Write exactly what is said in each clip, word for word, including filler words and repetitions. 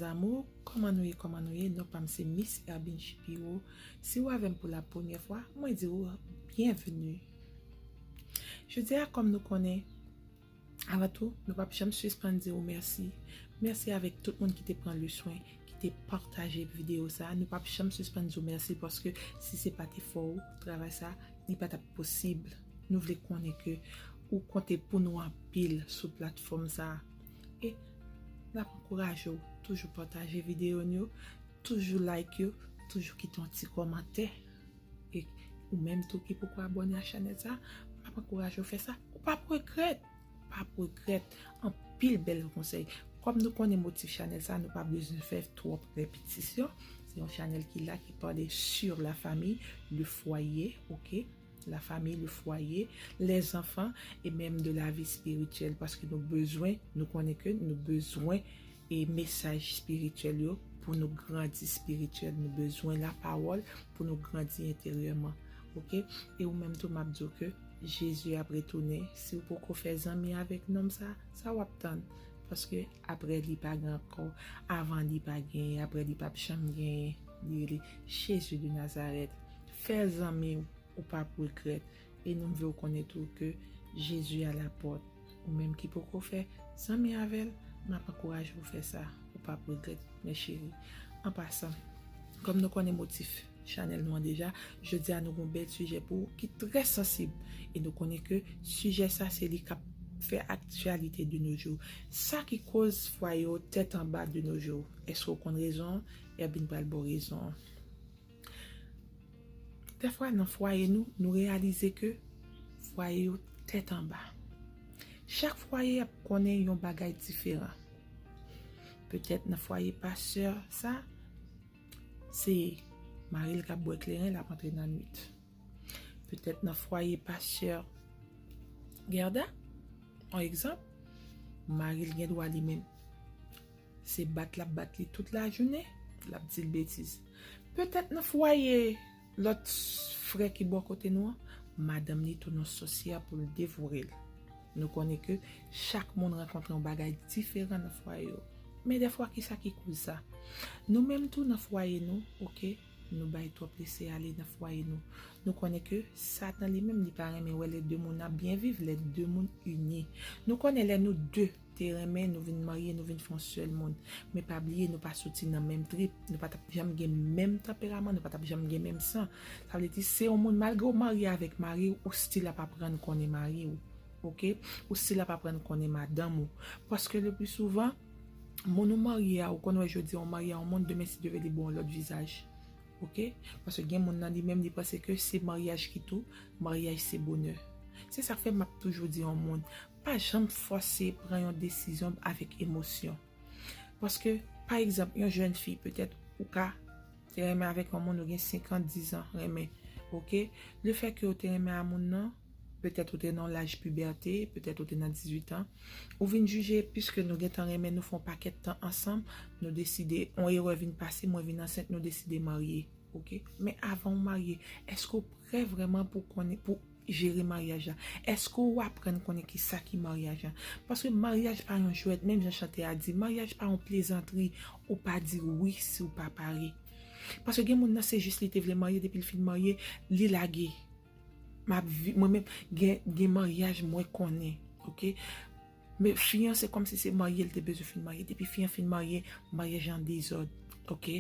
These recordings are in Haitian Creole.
Amour, kòman nou ye, kòman nou ye? Non pa m se Miss Herbine Shapiro. Si w avè m pou la premyè fwa, mwen di w byenveni. Jodi a, kòm nou konnen, avan tou, nou p ap janm sispann di w mèsi. Mèsi avèk tout moun ki te pran le swen, ki te pataje videyo sa. Nou p ap janm sispann di w mèsi paske si se pa t efò w, travay sa, li pa t ap posib. Nou vle konnen ke ou konte pou nou anpil sou platfòm sa. E n ap ankouraje w toujou pataje videyo nou yo, toujou like yo, toujou kite yon ti kòmantè. E ou menm tou ki poko abòne a chanèl sa, m ap ankouraje w fè sa. Ou p ap regrèt. Ou p ap regrèt. Anpil bèl konsèy. Kòm nou konnen motif chanèl sa, nou pa bezwen fè twòp repetisyon. Se yon chanèl ki la, ki pale sur la famille, le foyer, ok? La famille, le foyer, les enfants et même de la vie spirituelle, paske nou bezwen, nou konnen ke nou bezwen e mesaj espirityèl yo pou nou grandi espirityèl. Nou bezwen la pawòl pou nou grandi enteryèman. Ok? E ou menm tou, m ap di w ke Jezi ap retounen. Si w poko fè zanmi avèk nonm sa, sa w ap tann? Paske apre li pa gen ankò, avan li pa genyen, apre li p ap janm genyen. Li rele Jezi de Nazarèt. Fè zanmi w, ou p ap regrèt. E nou vle w konnen tou ke Jezi a la pòt. Ou menm ki poko fè zanmi avè l, m ap ankouraje w fè sa. Ou p ap regrèt, mes chéries. An pasan, kòm nou konnen motif chanèl nou an deja, jodi a nou gon bèl sijè pou ou ki trè sansib. E nou konnen ke sijè sa se li k ap fè aktyalite de nos jours. Sa ki koz fwaye yo tèt anba de nos jours. Èske w konn rezon an? Herbine pral ba w rezon an. Dèfwa nan fwaye nou, nou reyalize ke fwaye yo tèt anba. Chak fwaye ap konnen yon bagay diferan. Petèt nan fwaye pastè sa, se mari l k ap bwè kleren, l ap antre nan nwit. Petèt nan fwaye pastè Gerda, yon egzanp, mari l gen dwa li menm se bat l ap bat li tout lajounen, l ap di l betiz. Petèt nan fwaye lòt frè ki bò kote nou an, madanm li tounen yon sòsyè pou l devore l. Nou konnen ke chak moun rankontre yon bagay diferan nan fwaye yo. Men dèfwa, kisa ki koz sa? Nou menm tou nan fwaye nou, ok, nou bay twòp lese ale nan fwaye nou. Nou konnen ke Satan li menm, li pa renmen wè lè de moun ap byen viv, lè de moun ini. Nou konnen lè nou de te renmen, nou vin marye, nou vin fè yon sèl moun. Men pa bliye, nou pa soti nan menm trip, nou pa t ap janm gen menm tanperaman, nou pa t ap janm gen menm san. Sa vle di, se yon moun, malgre w marye avèk mari w, ou still ap aprann konnen mari w. Ok? Ou still ap aprann konnen madanm ou. Paske le pli souvan, moun ou marye a, ou konn wè jodi a, ou marye a yon moun, demen si Dye vle, li ba w yon lòt vizaj. Ok? Paske gen moun nan li menm, li panse ke se maryaj ki tou, maryaj se bonè. Se sa k fè m ap toujou di yon moun, pa janm fòse pran yon desizyon avèk emosyon. Paske, pa egzanp, yon jèn fi, petèt, ou ka te renmen avèk yon moun, ou gen senk an, diz an, renmen. Ok? Le fè ke ou te renmen a moun nan, petèt ou te nan laj pibète, petèt ou te nan dizuit an, ou vin jije, piske nou gentan renmen, nou fè yon pakèt tan ansanm, nou deside, yon erè vin pase, mwen vin ansent, nou deside marye. Ok? Men avan w marye, èske w prè vrèman pou konnen, pou jere maryaj la? Èske w aprann konnen kisa ki maryaj la? Paske maryaj pa yon jwèt, menm jan chantè a di, maryaj pa yon plezantri, ou pa di wi si w pa pare. Paske gen moun nan, se jis li te vle marye, depi l fin marye, li lage. M ap vi-, mwen menm, gen, gen maryaj mwen konnen, ok? Men fi an, se kòmsi se marye l te bezwen fin marye. Depi fi an fin marye, maryaj an dezòd, ok?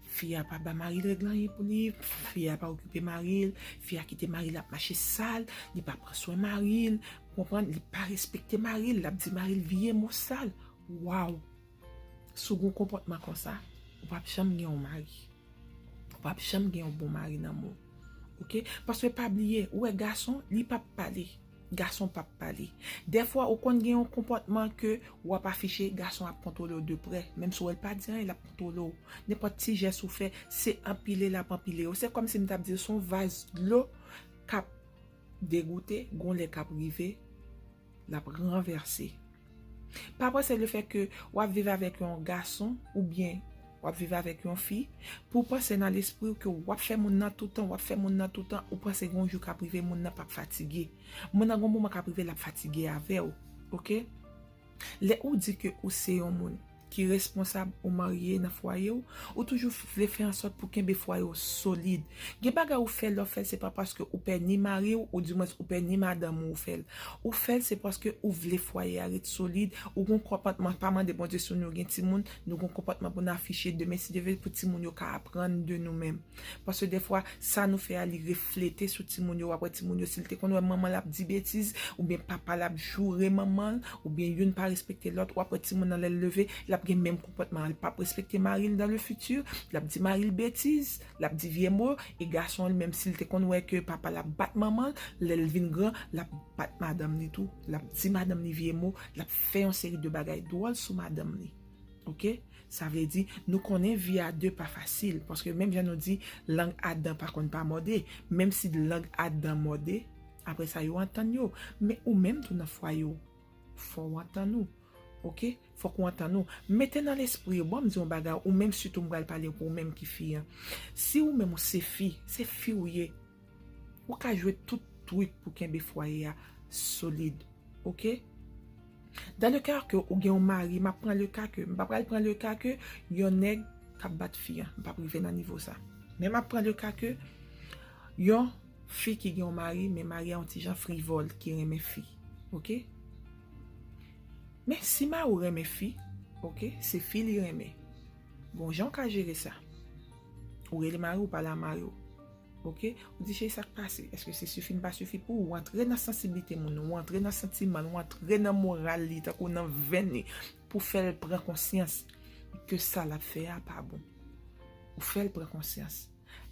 Fi a pa ba mari l règ anyen pou li, fi a pa okipe mari l, fi a kite mari l ap mache sal, li pa pran swen mari l, ou konprann, li pa respekte mari l, l ap di mari l vye mo sal. Waw! Si w gen yon konpòtman konsa, ou p ap janm gen yon mari. Ou p ap janm gen yon bon mari nan men w. Ok? Paske pa bliye, ou wè gason, li p ap pale. Gason p ap pale. Dèfwa, ou konn gen yon konpòtman ke w ap afiche, gason ap kontwole w de prè. Menm si w wè l pa di anyen, l ap kontwole w. Nenpòt ti jès ou fè, se anpile l ap anpile w. Se kòmsi m t ap di w, se yon vaz dlo k ap degoute, gon lè k ap rive, l ap ranvèse. Pa panse le fè ke w ap viv avèk yon gason oubyen w ap viv avèk yon fi, pou w panse nan lespri w ke w ap fè moun nan toutan, w ap fè moun nan toutan, ou panse gen yon jou k ap rive, moun nan p ap fatige. Moun nan gen yon moman k ap rive, l ap fatige avè w. Ok? Lè ou di ke ou se yon moun, ki responsab ou marye nan fwaye w, ou toujou vle fè ansòt pou kenbe fwaye w solid. Gen bagay ou fè, lè w fè l, se pa paske ou pè ni mari w, ou dimwens ou pè ni madanm ou, ou fè l. Ou fè l, se paske ou vle fwaye a ret solid, ou gon konpòtman, pa mande Bondye si nou gen timoun, nou gon konpòtman pou n afiche demen, si Dye vle, pou timoun yo ka aprann de nou menm. Paske dèfwa, sa nou fè a, li reflete sou timoun yo. W ap wè timoun yo, si l te konn wè manman l ap di betiz, oubyen papa l ap joure manman l, oubyen youn pa respekte lòt, w ap wè timoun nan lè l leve, l ap gen menm konpòtman an. Li p ap respekte mari l dans le futur, l ap di mari l betiz, l ap di vye mo, e gason an li menm, si l te konn wè ke papa l ap bat manman l, lè l vin gran, l ap bat madanm li tou, l ap di madanm li vye mo, l ap fè yon seri de bagay dwòl sou madanm li. Oke? Sa vle di, nou konnen vi a de pa fasil, paske menm jan nou di, lang a dan pa konn pa mòde, menm si lang a dan mòde, apre sa yo antann yo. Men ou menm tou nan fwaye w, fò w antann ou. Oke? Fòk ou antann ou. Mete nan lespri w, bon, m di yon bagay, ou menm sitou m pral pale pou ou menm ki fi an. Si ou menm ou se fi, se fi ou ye. Ou ka jwe tout trik pou kenbe fwaye a solid. Oke? Dans le cas que ou gen yon mari, m ap pran le ka ke, m pa pral pran le ka ke yon nèg k ap bat fi an. M p ap rive nan nivo sa. Men m ap pran le ka ke yon fi ki gen yon mari, men mari a yon ti jan frivòl, ki renmen fi. Oke? Men si mari w renmen fi, oke, se fi li renmen. Gon jan w ka jere sa. Ou rele mari w, pale a mari w. Oke? Ou di, cheri, sa k pase? Èske se sifi m pa sifi pou ou? Ou antre nan sansiblite moun nan, ou antre nan santiman l, ou antre nan moral li, tankou nan venn li, pou fè l pran konsyans ke sa l ap fè a pa bon. Ou fè l pran konsyans.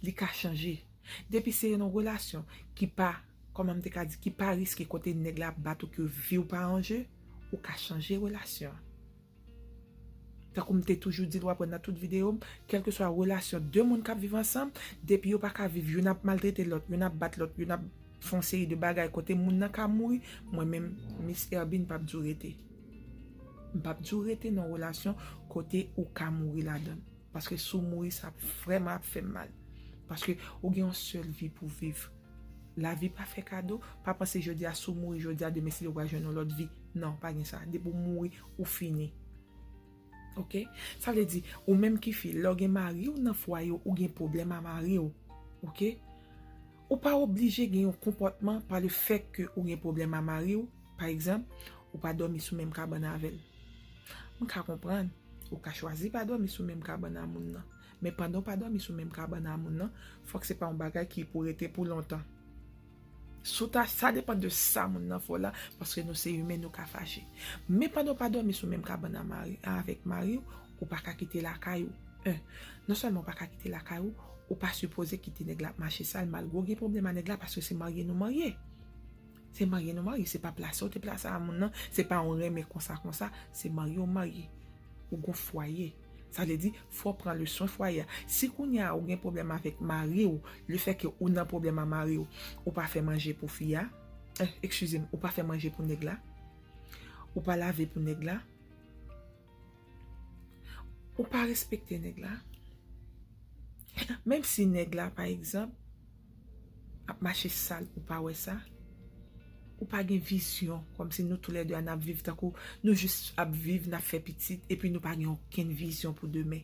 Li ka chanje. Depi se yon relasyon ki pa, kòman m te ka di, ki pa riske, kote nèg la ap bat ou, ke vi w pa an je, ou ka chanje relasyon an. Tankou m te toujou di l, w ap wè nan tout videyo m, kèlkeswa relasyon de moun k ap viv ansanm, depi yo pa ka viv, youn ap maltrete lòt, youn ap bat lòt, youn ap fè yon seri de bagay kote moun nan ka mouri, mwen menm, Miss Herbine, p ap di w rete. M p ap di w rete nan relasyon kote ou ka mouri ladan l. Paske si w mouri, sa ap vrèman ap fè m mal. Paske ou gen yon sèl vi pou viv. Lavi pa fè kado, pa panse jodi a si w mouri jodi a, demen si w pral jwenn yon lòt vi. Non, pa gen sa. Depi w mouri, ou fini. Oke? Sa vle di, ou menm ki fi, lè w gen mari w nan fwaye w, ou gen pwoblèm a mari w. Oke? Ou pa oblije gen yon konpòtman pa le fèt ke ou gen pwoblèm a mari w. Pa egzanp, ou pa dòmi sou menm kabann avè l. M ka konprann, ou ka chwazi pa dòmi sou menm kabann a moun nan. Men pandan w pa dòmi sou menm kabann a moun nan, fòk se pa yon bagay ki pou rete pou lontan. Sou ta, sa depann de sa moun nan fè w la, paske nou se imen, nou ka fache. Men pandan w pa dòmi sou menm kabann a mari, avèk mari w, ou pa ka kite lakay ou. En, non sèlman w pa ka kite lakay ou, ou pa sipoze kite nèg la ap mache sal, malgre w gen pwoblèm a nèg la, paske se marye nou marye. Se marye nou marye, se pa plase w te plase a moun nan, se pa yon renmen konsa konsa, se marye w marye. Ou gon fwaye. Sa vle di, fò w pran le swen fwaye a. Si kounye a ou gen pwoblèm avèk mari w, le fè ke ou nan pwoblèm a mari w, ou pa fè manje pou fi a, eh, eskize m, ou pa fè manje pou nèg la, ou pa lave pou nèg la, ou pa respekte nèg la, menm si nèg la, pa egzanp, ap mache sal, ou pa wè sa, ou pa gen vizyon, kòmsi nou toulède a n ap viv tankou nou jis ap viv, n ap fè pitit, epi nou pa gen okenn vizyon pou demen.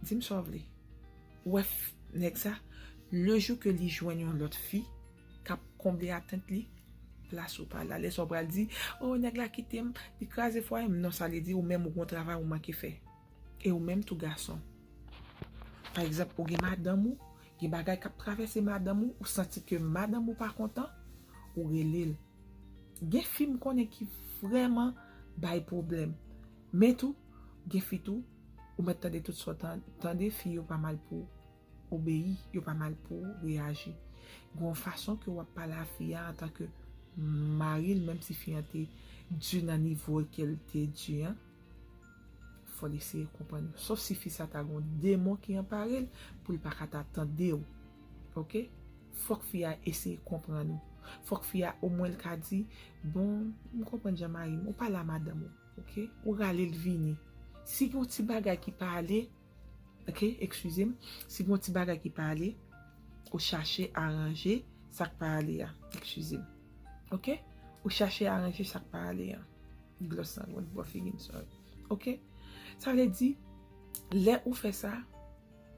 Di m sa w vle. Ou wè f-, nèg sa, le jou ke li jwenn yon lòt fi k ap konble atant li, plas ou pa la. Lè sa w pral di, o, nèg la kite m, li kraze fwaye m. Non, sa vle di ou menm ou gon travay ou manke fè. E ou menm tou gason. Pa egzanp, ou gen madanm ou, gen bagay k ap travèse madanm ou, ou santi ke madanm ou pa kontan, ou rele l. Gen fi m konnen ki vrèman bay pwoblèm. Men tou, gen fi tou, ou mèt tande tout sa w tan-, tande, fi yo pa mal pou obeyi, yo pa mal pou reyaji. Gen yon fason ke w ap pale a fi a antanke mari l, menm si fi an te di nan nivo ke l te di an, fò l eseye konprann ou. Sof si fi sa ta gon demon ki anpare l, pou l pa ka ta tande w. Oke? Fòk fi a eseye konprann ou. Fòk fi a omwen l ka di, bon, m konprann jan mari m, ou pale a madanm ou. Oke? Ou rale l vini. Si gen yon ti bagay ki pa ale, oke, eskize m, si gen yon ti bagay ki pa ale, ou chache aranje sa k pa ale a. Eskize m. Oke? Ou chache aranje sa k pa ale a. Glòs sa grenn bò figi m, sorry. Oke? Sa vle di, lè ou fè sa,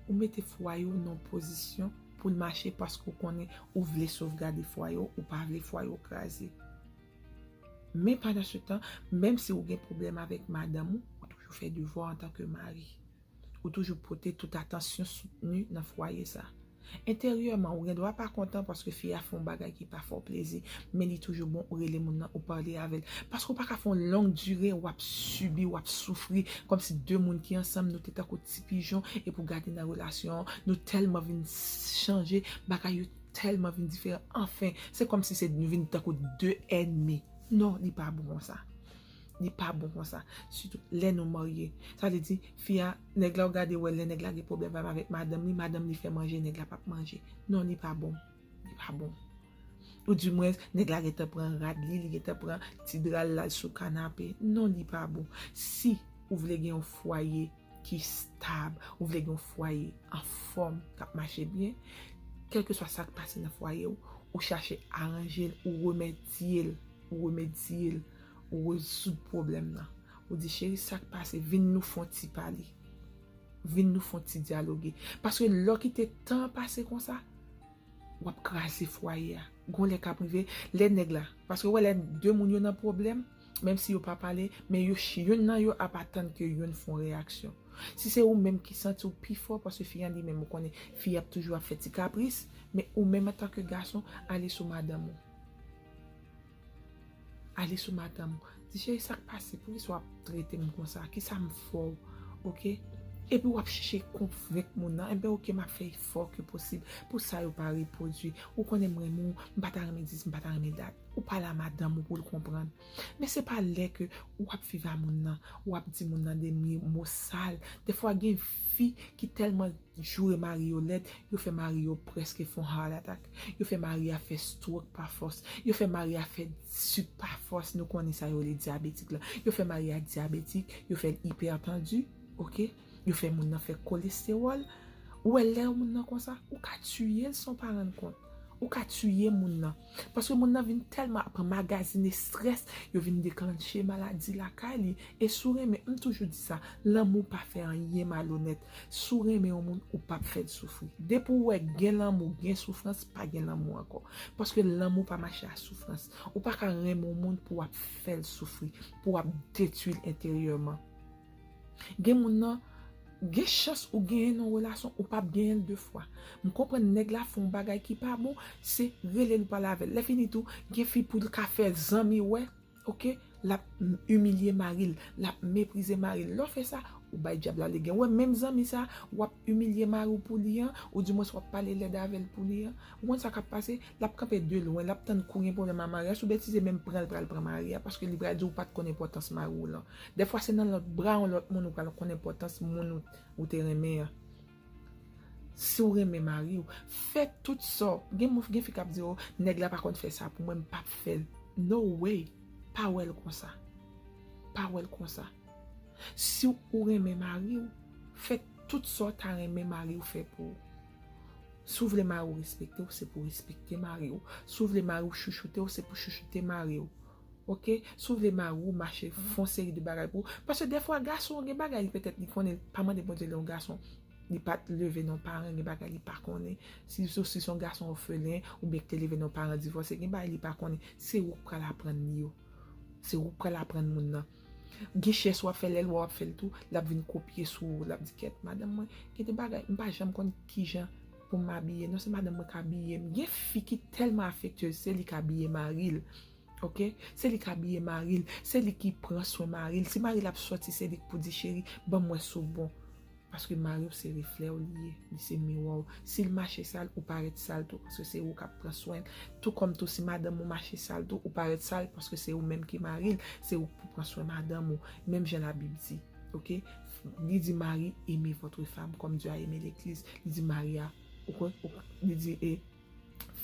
ou mete fwaye w nan pozisyon pou l mache paske ou konnen ou vle sovgade fwaye w, ou pa vle fwaye w kraze. Men pandan se tan, menm si ou gen pwoblèm avèk madanm ou, ou toujou fè devwa antanke mari. Ou toujou pote tout atansyon soutni nan fwaye sa. Enteryèman, ou gen dwa pa kontan paske fi a fè yon bagay ki pa fè w plezi, men li toujou bon ou rele moun nan, ou pale avè l. Paske ou pa ka fè yon long dire, w ap sibi, w ap soufri, kòmsi de moun ki ansanm, nou te tankou ti pijon, epi w gade nan relasyon an, nou tèlman vin chanje, bagay yo tèlman vin diferan. Anfen, se kòmsi se nou vin tankou de ènmi. Non, li pa bon konsa. Li pa bon konsa. Sitou lè nou marye. Sa vle di, fi a, nèg la ou gade wè lè nèg la gen pwoblèm avèk madanm li, madanm li fè manje, nèg la p ap manje. Non, li pa bon. Li pa bon. Ou dimwens, nèg la gentan pran rad li, li gentan pran ti dra l la sou kanape. Non, li pa bon. Si ou vle gen yon fwaye ki stab, ou vle gen yon fwaye anfòm, k ap mache byen, kèlkeswa sa k pase nan fwaye w, ou chache aranje l, ou remedye l, ou remedye l, ou rezoud pwoblèm nan. Ou di, cheri, sa k pase, vin nou fè yon ti pale. Vin nou fè yon ti dyaloge. Paske lè w kite tan pase konsa, w ap kraze fwaye a. Gon lè k ap rive, lè nèg la, paske w wè lè de moun yo nan pwoblèm, menm si yo pa pale, men yo ch- youn nan yo ap atann ke youn fè yon reyaksyon. Si se ou menm ki santi w pi fò, paske fi an li menm ou konnen, fi ap toujou ap fè ti kapris, men ou menm antanke gason, ale sou madanm ou. Ale sou madanm ou. Di, cheri, sa k pase? Poukisa w ap trete m konsa? Kisa m fè w? Oke? Epi w ap chèche konvenk moun nan, enben oke, m ap fè efò ke posib pou sa yo pa repwodui. Ou konnen m renmen w, m pa ta renmen dis, m pa ta renmen dat. Ou pale a madanm ou pou l konprann. Men se pa lè ke w ap viv a moun nan, w ap di moun nan de mi- mo sal. Defwa gen fi ki tèlman joure mari yo lèd, yo fè mari yo prèske fè yon heart attack. Yo fè mari a fè stroke pa fòs. Yo fè mari a fè sik pa fòs. Nou konnen sa yo rele dyabetik la. Yo fè mari a dyabetik, yo fè l ipètandi, oke? Yo fè moun nan fè kolestewòl. Ou wè lè moun nan konsa, ou ka tiye l san w pa rann kont. Ou ka tiye moun nan. Paske moun nan vin tèlman ap anmagazine estrès, yo vin deklanche maladi lakay li. E si w renmen, m toujou di sa, lanmou pa fè anyen malonèt. Si w renmen yon moun, ou p ap fè l soufri. Depi w wè gen lanmou, gen soufrans, pa gen lanmou ankò. Paske lanmou pa mache a soufrans. Ou pa ka renmen yon moun pou w ap fè l soufri, pou w ap detwi l enteryèman. Gen moun nan, gen chans ou genyen nan yon relasyon, ou p ap genyen l de fwa. M konprann nèg la fè yon bagay ki pa bon, se rele l pale avè l. Lè fini tou, gen fi pou l ka fè zanmi wè, oke, l ap imilye mari l, l ap meprize mari l. Lè w fè sa, ou bay dyab la legen. Ou wè menm zanmi sa, w ap imilye mari w pou li an, ou dimwens w ap pale lèd avè l pou li an. Ou konn sa k ap pase? L ap kanpe de lwen, l ap tann kou gen pwoblèm a mari a. Si w betize menm pran l pral pran mari a, paske li pral di w pa t konn enpòtans mari w lan. Dèfwa se nan lòt bra yon lòt moun ou pral konn enpòtans moun ou, ou te renmen an. Si w renmen mari w, fè tout sa w, gen moun, gen fi k ap di, o, nèg la pa konn fè sa pou mwen, m p ap fè l. No way. Pa wè l konsa. Pa wè l konsa. Si w renmen mari w, fè tout sa w ta renmen mari w fè pou ou. Si w vle mari w respekte w, se pou w respekte mari w. Si w vle mari w chouchoute w, se pou chouchoute mari w. Oke? Si w vle mari w mache fè yon seri de bagay pou ou. Paske dèfwa gason an gen bagay li petèt li konnen, pa mande Bondye li yon gason, li pa t leve nan paran, gen bagay li pa konnen. Si, si, si se yon gason òfelen, oubyen ki te leve nan paran divòse, gen bagay li pa konnen. Se ou k pral aprann li yo. Se ou k pral aprann moun nan. Gen chèch w ap fè, lè l wè w ap fè l tou, l ap vin kopye sou ou, l ap di, kèt, madanm mwen, gen de bagay, m pa janm konn kijan pou m abiye. Non, se madanm mwen k abiye m. Gen fi ki tèlman afektyez, se li k abiye mari l. Oke? Se li k abiye mari l. Se li ki pran swen mari l. Si mari l ap sòti, se li k pou di, cheri, ban m wè si w bon. Paske mari w se reflè w li ye. Li se miwa w. Si l mache sal, ou parèt sal tou, paske se ou k ap pran swen l. Tou kòm tou, si madanm ou mache sal tou, ou parèt sal, paske se ou menm ki mari l. Se ou k pou pran swen madanm ou. Menm jan Labib di. Oke? Li di, mari, aimez votre femme comme Dieu a aimé l'église. Li di mari a, ou konn, ou konn, li di, e,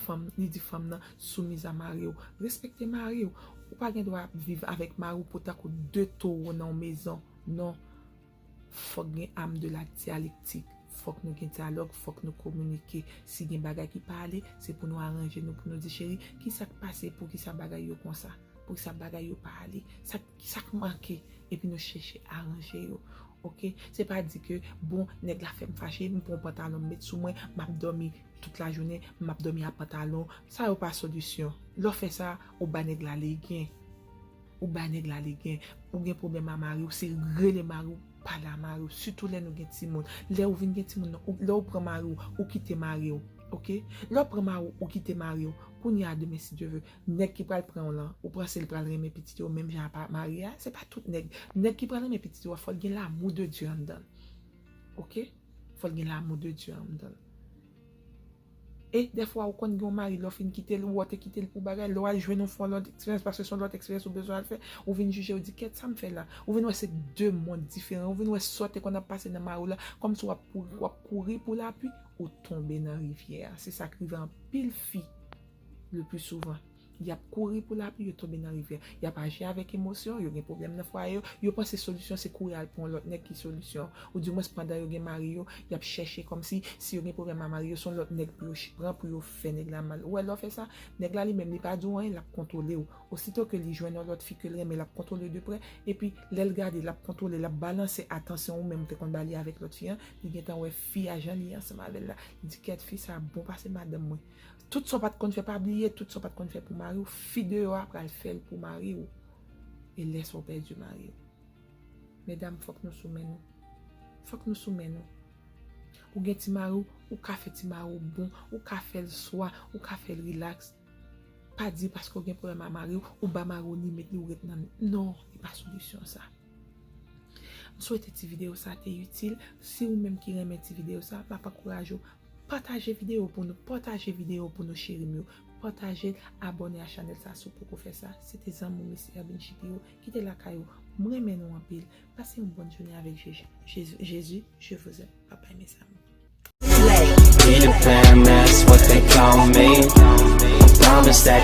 fanm, li di fanm nan, soumise à mari w. Respekte mari w. Ou pa gen dwa ap viv avèk mari w pou tankou de towo nan yon mezon. Non. Fòk gen âme de la dialectique. Fòk nou gen dyalòg, fòk nou kominike. Si gen bagay ki pa ale, se pou nou aranje nou, pou nou di, cheri, kisa k pase, poukisa bagay yo konsa? Poukisa bagay yo pa ale? Sa, sa k manke? Epi nou chèche aranje yo. Oke? Se pa di ke, bon, nèg la fè m fache, m pran yon pantalon m met sou mwen, m ap dòmi tout lajounen, m ap dòmi a pantalon. Sa yo pa solisyon. Lè w fè sa, ou ba nèg la legen. Ou ba nèg la legen. Ou gen pwoblèm a mari w, se rele mari w, pale a mari w. Sitou lè nou gen timoun. Lè ou vin gen timoun nan, ou, lè ou pran mari w, ou kite mari w. Oke? Lè w pran mari w, ou kite mari w. Kounye a demen, si Dye ve, nèg ki pral pran w lan, ou panse l pral renmen pitit yo menm jan ak mari a? Se pa tout nèg. Nèg ki pral renmen pitit yo a, fò l gen l'amour de Dieu anndan l. Oke? Fò l gen l'amour de Dieu anndan l. E dèfwa ou konn gen yon mari, lè w fin kite l, ou wè w te kite l pou bagay, lè w al jwenn yon fon lòt eksperyans, paske se yon lòt eksperyans ou bezwen al fè, ou vin jije, ou di, kèt, sa m fè la? Ou vin wè se de mond diferan, ou vin wè sa w te konn ap pase nan mari w la, kòmsi w ap kouri, w ap kouri pou lapli, ou tonbe nan rivyè a. Se sa k rive anpil fi, le pli souvan. Y ap kouri pou lapli, yo tonbe nan rivyè. Y ap aji avèk emosyon, yo gen pwoblèm nan fwaye yo, yo panse solisyon se kouri al pran yon lòt nèg ki solisyon. Oudimwens pandan yo gen mari yo, y ap chèche kòmsi si yo gen pwoblèm a mari yo, se yon lòt nèg pou yo ch- pran pou yo fè nèg la mal. Ou wè lè w fè sa, nèg la li menm li pa di w anyen, l ap kontwole w. Osito ke li jwenn yon lòt fi ke l renmen, l ap kontwole de prè, epi lè l gade, l ap kontwole, l ap balanse atansyon ou menm ou te konn ba li avèk lòt fi an, li gentan wè fi a jan li ansanm avè l la, li di kèt fi sa bon pase madanm mwen. Tout sa w pa t konn fè, pa bliye, tout sa w pa t konn fè pou mari w, fi deyò a pral fè l pou mari w. E lè sa w pèdi mari w. Medam, fòk nou sou men nou. Fòk nou sou men nou. Ou gen ti mari w, ou ka fè ti mari w bon, ou ka fè l swa, ou ka fè l rilaks. Pa di paske w gen pwoblèm a mari w, ou ba mari w limit li, ou ret nan. Non, li pa solisyon sa. M swete ti videyo sa te itil. Si ou menm ki renmen ti videyo sa, m ap ankouraje w. Pataje videyo pou nou, pataje videyo pou nou cheri m yo. Pataje l, abòne a chanèl sa si w poko fè sa. Se te zanmi w Miss Erbin Chipiro ki te lakay ou. M renmen nou anpil. Pase yon bòn jounen avèk Jezi. Jezi, Jezi, je vous aime. Bye bye, mes amours. Slay. Peter Pan, that's what they call me. Diamonds that